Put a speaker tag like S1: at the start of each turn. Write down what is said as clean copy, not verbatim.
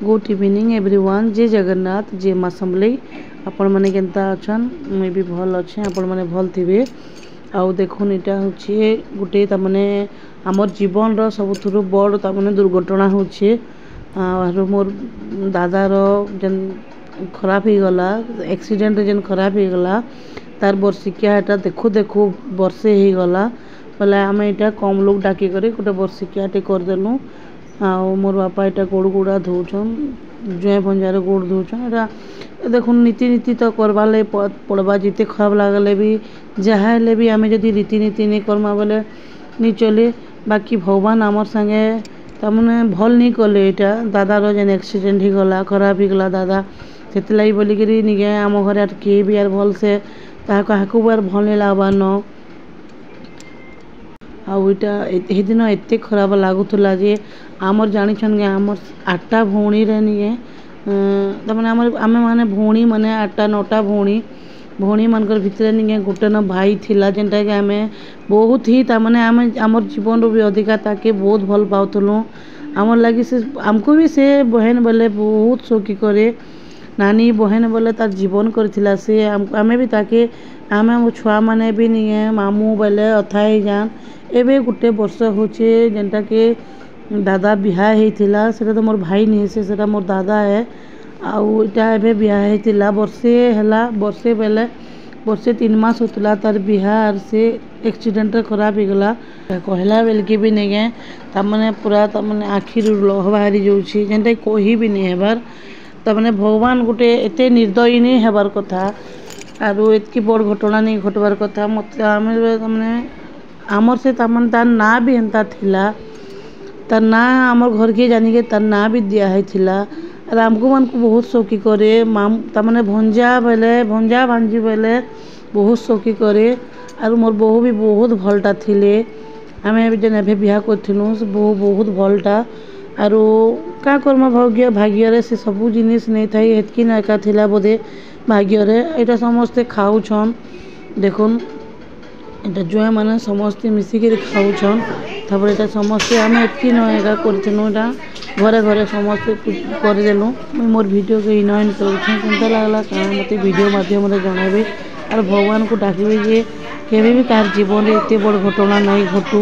S1: Good evening everyone. ଜୟ ଜଗନ୍ନାଥ, ଜୟ ମା ସମଲେଇ। ଆପଣମାନେ କେନ୍ତା ଅଛନ୍? ମୁଇଁ ବି ଭଲ୍ ଅଛେଁ, ଆପଣମାନେ ଭଲ୍ ଥିବେ। ଆଉ ଦେଖୁନ୍, ଏଇଟା ହଉଛି ଗୋଟେ ତାମାନେ ଆମର୍ ଜୀବନର ସବୁଥିରୁ ବଡ଼ ତାମାନେ ଦୁର୍ଘଟଣା ହଉଛି। ଆରୁ ମୋର୍ ଦାଦାର ଯେନ୍ ଖରାପ ହେଇଗଲା, ଆକ୍ସିଡେଣ୍ଟରେ ଯେନ୍ ଖରାପ ହେଇଗଲା, ତାର୍ ବର୍ଷିକିଆ ଏଟା ଦେଖୁ ଦେଖୁ ବର୍ଷେ ହେଇଗଲା। ବୋଲେ ଆମେ ଏଇଟା କମ୍ ଲୋକ୍ ଡାକିକରି ଗୋଟେ ବର୍ଷିକିଆଟେ କରିଦେଲୁ। ଆଉ ମୋର୍ ବାପା ଏଇଟା ଗୋଡ଼ ଗୁଡ଼ା ଧୋଉଛନ୍, ଜୁଏଁ ଭଞ୍ଜାର ଗୋଡ଼ ଧୋଉଛନ୍। ଏଇଟା ଦେଖୁନ୍, ନୀତି ନୀତି ତ କର୍ବାର୍ ଲାଗି ପଡ଼ବା। ଯେତେ ଖରାପ ଲାଗଲେ ବି, ଯାହା ହେଲେ ବି ଆମେ ଯଦି ରୀତିନୀତି ନେଇ କର୍ମା ବୋଲେ ନି ଚଲେ। ବାକି ଭଗବାନ ଆମର୍ ସାଙ୍ଗେ ତାମାନେ ଭଲ୍ ନି କଲେ। ଏଇଟା ଦାଦାର ଯେନ୍ ଆକ୍ସିଡେଣ୍ଟ ହେଇଗଲା, ଖରାପ ହେଇଗଲା ଦାଦା, ସେଥିଲାଗି ବୋଲିକିରି ନିକେ ଆମ ଘରେ ଆର୍ କେହି ବି ଆର୍ ଭଲ୍ସେ ତାହା କାହାକୁ ବି ଆର୍ ଭଲ୍ ନି ଲାଗ୍ବାର୍ ନ। ଆଉ ଏଇଟା ହେଦିନ ଏତେ ଖରାପ ଲାଗୁଥିଲା ଯେ ଆମର୍ ଜାଣିଛନ୍ କି ଆମର୍ ଆଠଟା ଭଉଣୀରେ ନିକେ ତାମାନେ ଆମର ଆମେ ମାନେ ଭଉଣୀ ମାନେ ଆଠଟା ନଅଟା ଭଉଣୀ, ଭଉଣୀମାନଙ୍କର ଭିତରେ ନିକେ ଗୋଟେ ନ ଭାଇ ଥିଲା, ଯେନ୍ଟାକି ଆମେ ବହୁତ ହି ତାମାନେ ଆମେ ଆମର୍ ଜୀବନରୁ ବି ଅଧିକା ତାକେ ବହୁତ ଭଲ ପାଉଥିଲୁ। ଆମର୍ ଲାଗି ସେ ଆମକୁ ବି ସେ ବହେନ ବୋଲେ ବହୁତ ସୌକି କରେ, ନାନୀ ବହେନ ବୋଲେ ତାର୍ ଜୀବନ କରିଥିଲା ସେ। ଆମେ ବି ତାକେ, ଆମେ ଆମ ଛୁଆମାନେ ବି ନିକେ ମାମୁଁ ବୋଇଲେ ଅଥା ହେଇଯାନ୍। ଏବେ ଗୋଟେ ବର୍ଷ ହଉଛେ ଯେନ୍ଟାକି ଦାଦା ବିହା ହେଇଥିଲା। ସେଟା ତ ମୋର୍ ଭାଇ ନିହେଁ ସେ, ସେଟା ମୋର୍ ଦାଦା ହେ। ଆଉ ଇଟା ଏବେ ବିହା ହେଇଥିଲା, ବର୍ଷେ ହେଲା। ବର୍ଷେ ବେଲେ ବର୍ଷେ 3 ମାସ ହଉଥିଲା ତାର୍ ବିହା ଆର୍ ସେ ଆକ୍ସିଡେଣ୍ଟରେ ଖରାପ ହେଇଗଲା। କହିଲା ବେଲ୍କେ ବି ନେଇକେ ତାମାନେ ପୁରା ତାମାନେ ଆଖିରୁ ଲହ ବାହାରି ଯାଉଛି, ଯେନ୍ଟା କହି ବି ନେଇ ହେବାର୍। ତାମାନେ ଭଗବାନ ଗୋଟେ ଏତେ ନିର୍ଦ୍ଦୟୀ ନେଇ ହେବାର୍ କଥା, ଆରୁ ଏତ୍କି ବଡ଼ ଘଟଣା ନେଇ ଘଟବାର୍ କଥା। ମତେ ଆମେ ତାମାନେ ଆମର୍ ସେ ତାମାନେ ତାର୍ ନାଁ ବି ହେନ୍ତା ଥିଲା। ତାର୍ ନାଁ ଆମର୍ ଘରକେ ଜାନିକେ ତାର୍ ନାଁ ବି ଦିଆ ହେଇଥିଲା। ଆର୍ ଆମକୁ ମାନଙ୍କୁ ବହୁତ ସୌକି କରେ। ତାମାନେ ଭଞ୍ଜା ବେଲେ, ଭଞ୍ଜା ଭାଞ୍ଜି ବେଲେ ବହୁତ ସୌକି କରେ। ଆରୁ ମୋର୍ ବୋହୂ ବି ବହୁତ ଭଲ୍ଟା ଥିଲେ। ଆମେ ଏବେ ଯେନ୍ ଏବେ ବିହା କରିଥିଲୁ, ସେ ବୋହୂ ବହୁତ ଭଲ୍ଟା। ଆରୁ କାଁ କର୍ମା, ଭାଗ୍ୟରେ ସେ ସବୁ ଜିନିଷ୍ ନେଇଥାଇ, ହେତ୍କି ନ ଏକା ଥିଲା ବୋଧେ ଭାଗ୍ୟରେ। ଏଇଟା ସମସ୍ତେ ଖାଉଛନ୍। ଦେଖୁନ୍, ଏଇଟା ଜୁଆଁମାନେ ସମସ୍ତେ ମିଶିକିରି ଖାଉଛନ୍। ତାପରେ ଏଇଟା ସମସ୍ତେ ଆମେ ଏତ୍କି ନ ଏକା କରିଥିଲୁ। ଏଇଟା ଘରେ ଘରେ ସମସ୍ତେ କରିଦେଲୁ। ମୁଇଁ ମୋର୍ ଭିଡ଼ିଓକେ ଇନ ଏଣ୍ଡ କରୁଛେଁ। କେନ୍ତା ଲାଗ୍ଲା କାଣା, ମୋତେ ଭିଡ଼ିଓ ମାଧ୍ୟମରେ ଜଣାଇବେ। ଆର୍ ଭଗବାନଙ୍କୁ ଡାକିବେ ଯେ କେବେ ବି କାହାର ଜୀବନରେ ଏତେ ବଡ଼ ଘଟଣା ନାଇଁ ଘଟୁ।